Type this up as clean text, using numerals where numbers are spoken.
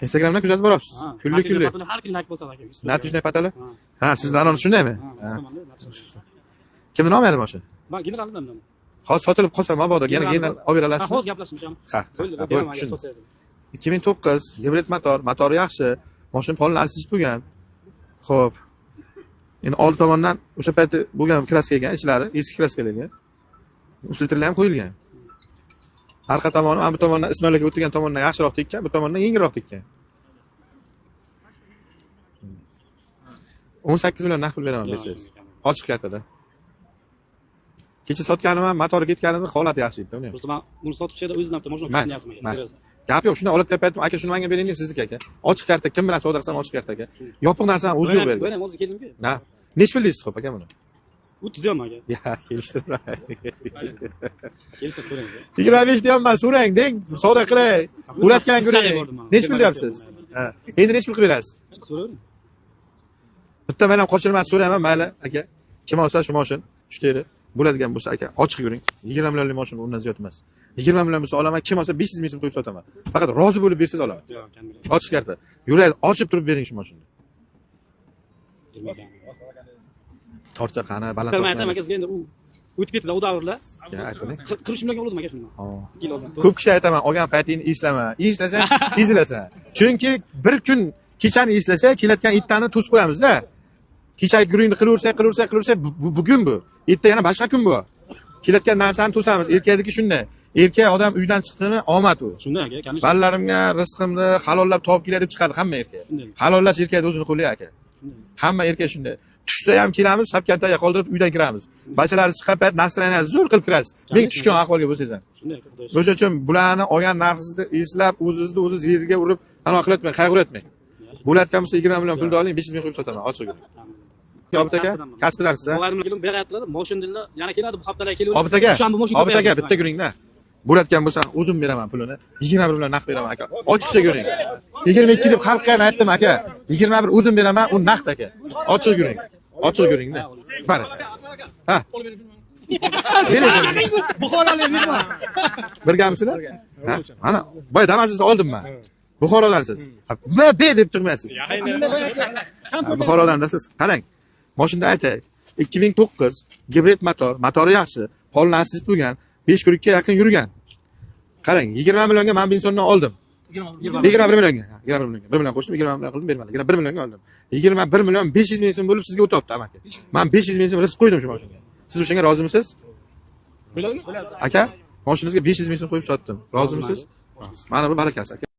Instagramdan kuzatib boryapsiz. Ha. Kunlik kunlik. Patali har kuni like bosadi aka. Natijne patali? Ha. Ha, sizni anoni shundaymi? Ha. Ha. Kimni nomi edi mashina? Man general bilan. Hozir sotilib qolsa mabodo yana keyin olib bera Ha, olasizmi? hozir gaplashmish ham. Ha. Bo'ldi, Ha, beraman bo'ldi, agar tushundim. sotsangiz. 2009 gibrid motor, motori yaxshi. Mashina polni asist bo'lgan. Xo'p. Endi old tomondan o'sha payti bo'lgan kraska ekan, ichlari eski kraskalarga. Usiltirlar ham qo'yilgan. Arqa tomoni, mana bu tomondan Ismoil aka o'tirgan tomondan yaxshiroq tekkan, bu tomondan yengilroq tekkan. 18 million naqd pul beraman desangiz. Ochiq kartada. Kecha sotganim ham motori ketganida holati yaxshi edi uni ham. Просто man buni sotib chiqadi, o'zizdan bitta mashina Mayli, niyatim aka. mayli. Серьезно. Gap yo'q, shunday olib paytim aka shuni menga bering, sizniki aka. Ochiq karta kim bilan savdo qilsam ochiq karta aka. Yopiq narsani o'zi yo'q Bu bergan. ham hozir keldimku. Ha. Nechi pul deysiz xo'p aka buni? 30 deyapman aka. Ya, kelishtirib. Kelsa so'rang. 25 deyapman, so'rang, deng, savdo qilay. Ulatgan ko'ray. Nechi pul deyapsiz? Ha. Endi nechi pul qilib berasiz? So'ravering. Bitta men ham qochirmas so'rayman, mayli aka. Kim olsa shu moshin, shu teri bo'ladigan bo'lsa aka, ochiq yuring. 20 millionlik moshin undan ziyod emas. 20 million bo'lsa olaman, kim olsa 500 ming so'm qo'yib sotaman. Faqat rozi bo'lib bersangiz olaman. Yo'q, kam beradi. Ochiq karta. Yurak ochib turib bering shu moshinni. Tortsa qani, baland. Man aytaman aka sizga endi u o'tib ketdi u davrlar. Ya, aytmang. 43 millionga oldim aka shuni. Ha. 2 yil oldin. Ko'p kishi aytaman, olgan paytingni eslama. Eslasang, ezilasan. Chunki bir kun kechani eslasa, kelayotgan ertani to'sib qo'yamiz-da. Kechagi guruhni qilaversak, qilaversak, qilaversak, bugun bu. Erta yana boshqa kun bu. Kelayotgan narsani to'samiz. Erkakniki shunday. Erkak odam uydan chiqdimi, omad u. Shunday aka, конечно. Bolalarimga rizqimni halollab topib keladi deb chiqadi hamma erkak. Shunday. Halollash erkakni o'zini qo'li aka. Hamma erkak shunday. Tushsa ham kelamiz, shapkani qoldirib uydan kiramiz. Bachalari chiqqan payt nasrani zo'r qilib kirasiz. Men tushgan ahvolga bo'lsangiz ham. Shunday aka, xudo. O'sha uchun bularni olgan narxingizni eslab, o'zingizni o'zingiz yerga urib, anaqa qilatmang, qayg'uratmang. Bo'layotgan bo'lsa 20 million pulni oling, 500 ming qo'yib sotaman, ochiq. Obid aka, kasbdansiz a? Og'aynim kelib beryaptilar, moshin dedilar, yana keladi bu haftalar kelib. Obid aka, Shanba moshin Obid aka, ko'payadi. bitta guringda. Bo'layotgan bo'lsa o'zim beraman pulini. 21 million naqd beraman aka. Ochiqcha ko'ring. 22 deb xalqqa ham aytdim aka. 21 o'zim beraman, u naqd aka. Ochiq ko'ring. Ochiq ko'ringda. Bari. Ha. Bering. Buxorolik mehmon. Birgamisizlar? Ha, mana boya Damas'ingizni oldim men. Buxorodansiz. V B deb chiqmaysiz. Ha, Buxorodan-da siz. Qarang. Mashinada aytay. 2009 gibrid motor, motori yaxshi, polni assist bo'lgan, 5 kurukka yaqin yurgan. Qarang, 20 millionga men bu insondan oldim. 21 millionga. Ha, 21 millionga. 1 million qo'shdim, 20 million qildim, bermadim. 21 millionga oldim. 21 million 500 ming so'm bo'lib sizga o'tyapti amaki. Men 500 ming so'm rizq qo'ydim shu mashinaga. Siz o'shanga rozimisiz? Aka, mashinangizga 500 ming so'm qo'yib sotdim. Rozimisiz? Mana bu barakasi aka.